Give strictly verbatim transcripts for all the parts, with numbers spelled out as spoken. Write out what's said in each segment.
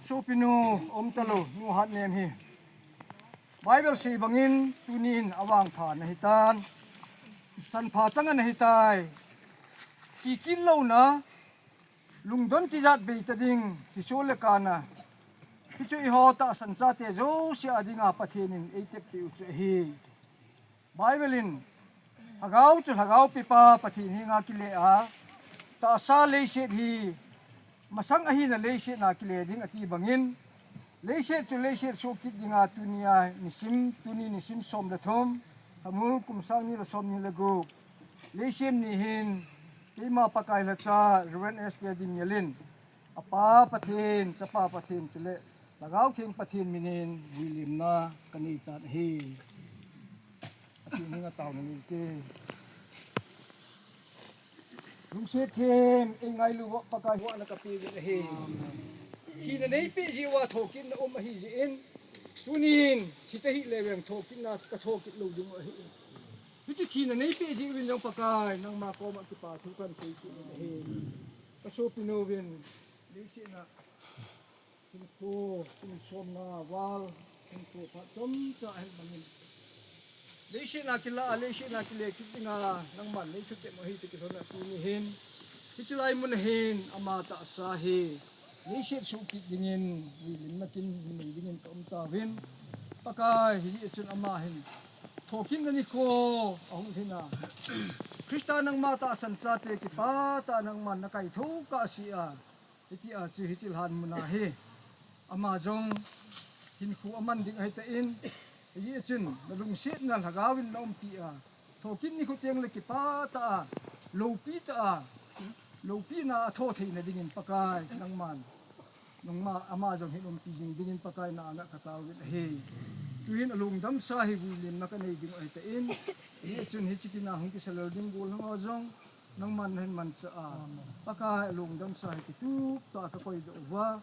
Sopinu, umtalou, nu hatnem hi. Bible sei bangin, tunin avangpha nahitan. Sanpha chang anahitai. Thi kit louna, lungdon tijat bei tading, hichu le kana. Hichu eiho tahsan chate jouse a dinga Pathen in eitep peh u chu ahi. Bible in, Lhagao chu Lhagao pepa Pathen henga kile a, tahsa leiset hi, masang ahina leiset na kile ding ati bangin, leiset chu leiset soh kit dinga tunia nisim, tuni nisim som le thum, Lhamul kum sang ni le som ni le gup. Leiset ni hin, keima Pakai lhacha, Reverend S K Dimial in, apa Pathen, chapa Pathen chule, Lhagao Theng Pathen minin, vuilimna kanei tan ahi. Pathen henga taona neite. Lungset them, eingailu uva Pakai henga kapeh uvin ahi. Thina neipeh jeh uva thokitna um ahi jeh in. Tunin, thi tahih leh vang thokitna, kathokit lou ding u ahi. Hiche thina neipeh jeh uvin jong Pakai, nangma koma kipa thu kahin sei kit in ahi. Kasopinu vin, leiset na. Hinkho, kum somna val, hinkho phat chomcha ahin mangin. Leiset na kila, leiset na kile kit dinga, nangman neithuchem u ahi ti kilhon a tuni hin. Hiche lai mun a hin, ama tahsa hi, leiset soh kit dingin, vuilimna kin, nei dingin kaum tauvin. Pakai, hijeh chun ama hin, thokitna nikho, ahung lhin a. Christa nangma tahsan chate kipah tah a nangman nakaithou kahse a. Hitia chu hiche lhan mun a hi. Ama jong hinkho aman ding ahitan. Hijeh chun nalungsetna lhagao in naumpi a. Thokit nikho teng le kipah tah a. Loupi tah a. Loupina a tho theina dingin Pakai nangman. Nangma ama jong hin umpi jing dingin Pakai na anga kataovin ahi. Tuhin alungdamsa hi vuilimna kanei ding u ahitan. Hijeh chun hiche kin a hung kisa lel ding gollhang ho jong. Nangman nahin manchah a. Amen. Pakai alungdamsa hi kitup tah a kakoi doh uva.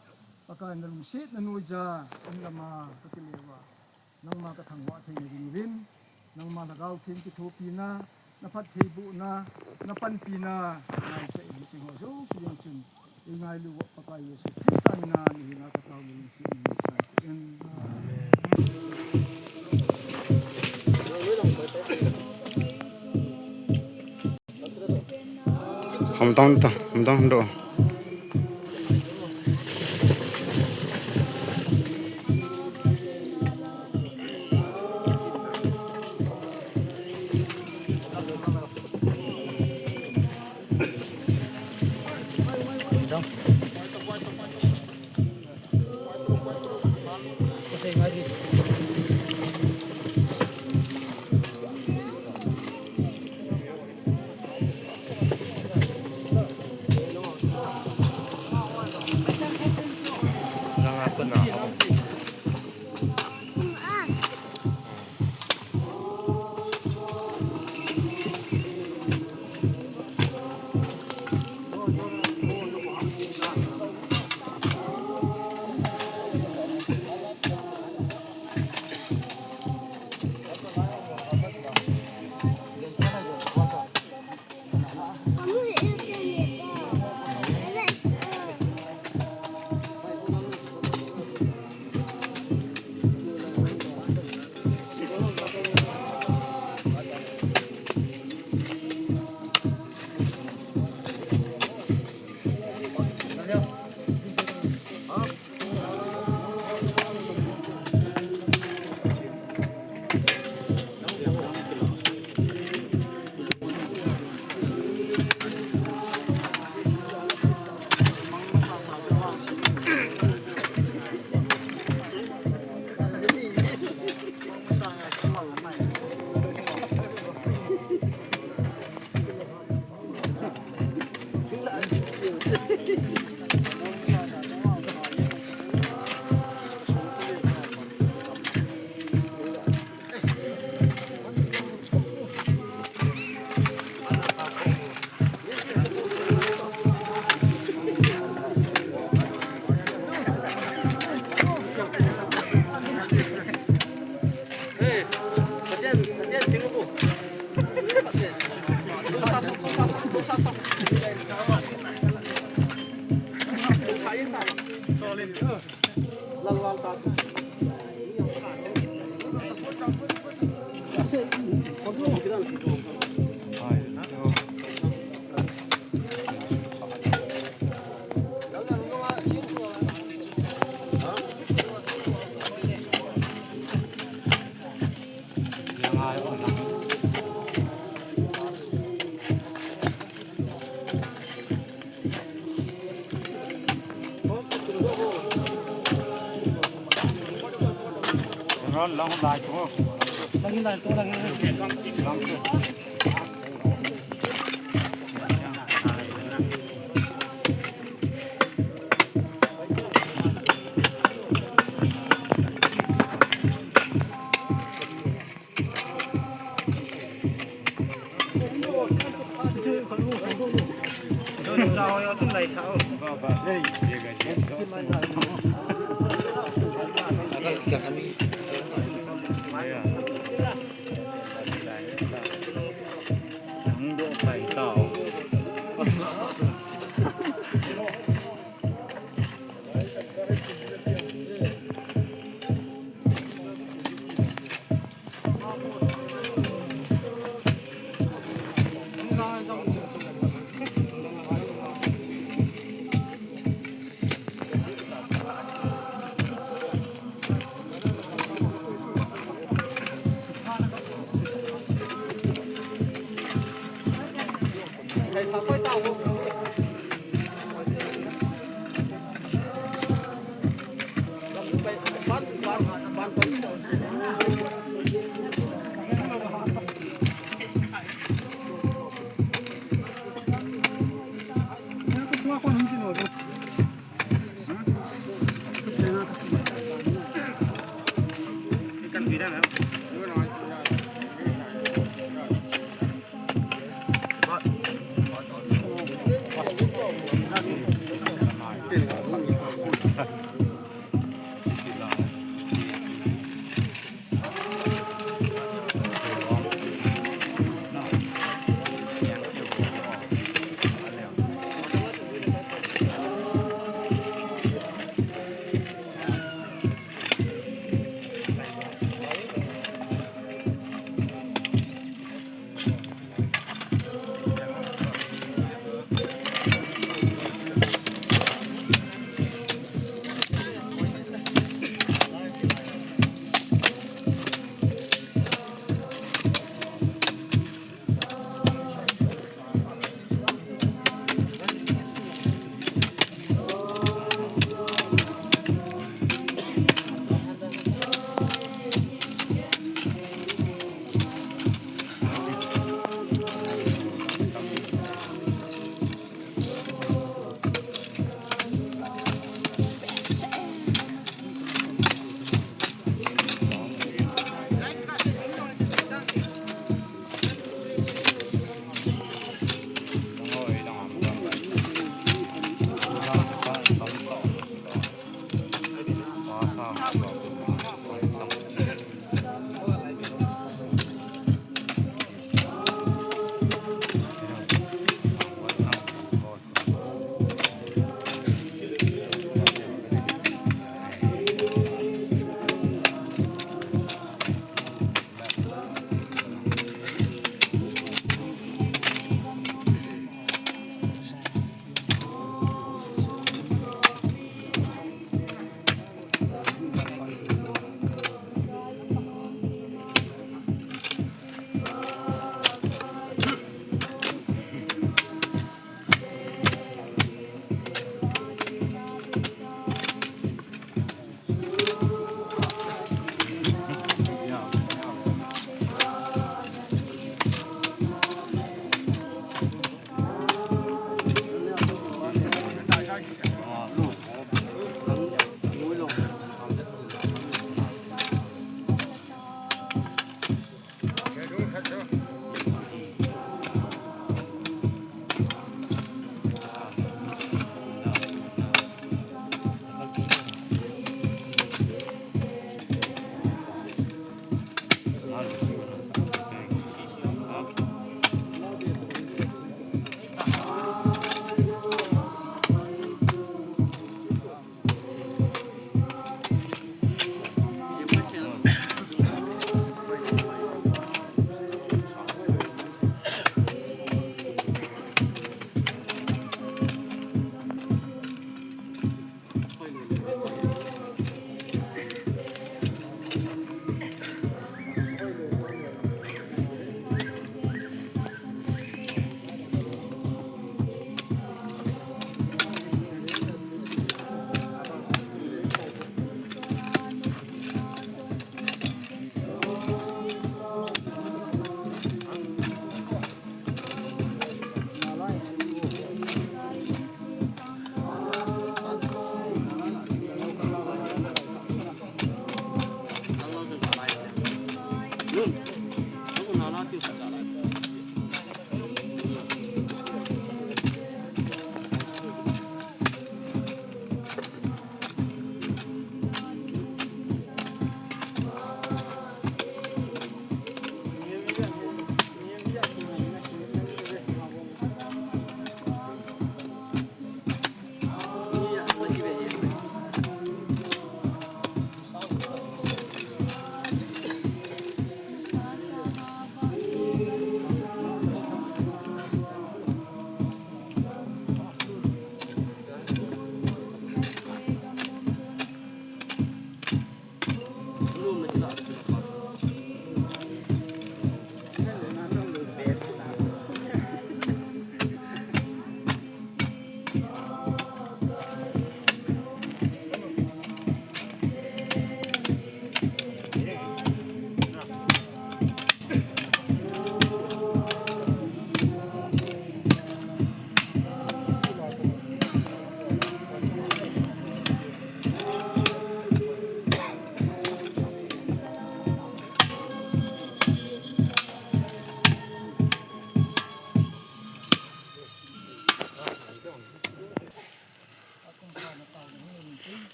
Pakai nalungsetna noija, in lama kakile uva. Nangma kathangvah theina ding uvin. Nangma Lhagao Theng kithopina, naphattheibohna, napanpina, ngaicha in hiche ho jouse ding chun. Eingailu uva Pakai Jesu Christa mina nahenga katao lungset in. Hamtang ta, hamtang do.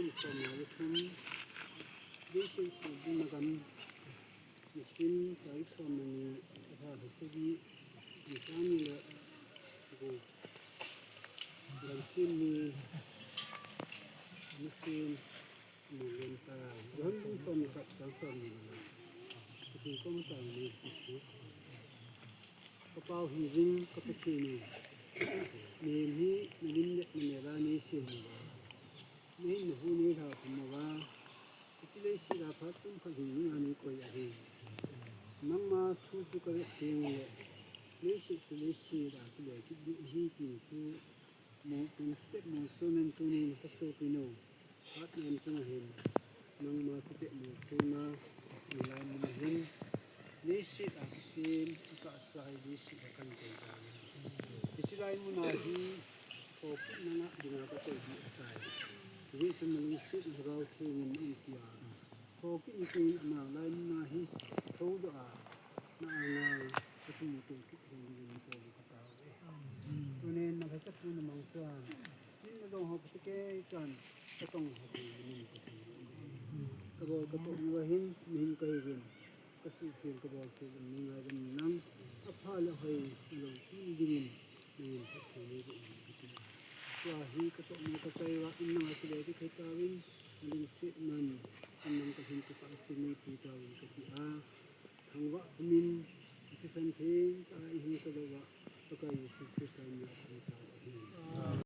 Som le thum, Deishen Khobung nagam, nisim tarik som le ni, lha le sagi, nisim ni le gup, Gamsim ni, nisim, Mulen ta, Johan bung som le khat chang som le ni. Pathen koma tao nei peh u. Ka Pau hing jing ka Pathen u. Mihem hi na lim le na mel a nei sem uva, na hin na hu nei lha khum uva, hiche leiset a phat chomkhat hing ding a nei koi ahi. Nangma thu chu ka vet teng le, leiset chu leiset a kile kit ding ahi ti chu mu, tun tep mu sumen tunin ka sopinu. Phat nem chunga hin, nangma kipeh molsona, nilai mun a hin, leiset a kisem, atahsa hi leiset a kan koi tai. Hiche lai mun a hi, thokitna ngah dinga ka koi ding ahitai. Hijeh chun nalungsetna Lhagao Theng in na umpi a, thokit nitin ama lai mun a hi, thoudoh a, na anga, ka kimuto kit thei dingin ka koi ding ahitai. Tunin na lhasap thu na mang chan, min na dong ho kati kei chan, ka tong ho kei min ka ti. Ka bol ka toh nau ahin, mihem ka hiuvin, ka suhkhel ka bolkhel um nei ngai uvin lang, apha le ahoi, na lou tuni dingin, na min phatthei nei boh in ka ti. Tua hi ka toh nau ka chai uva, in nang a kile kit thei tauvin, na lungsetnan, in nang ka hin kipah sin nei pui tauvin ka ti a. Thangvah pumin, athisan theng tah a i hung sa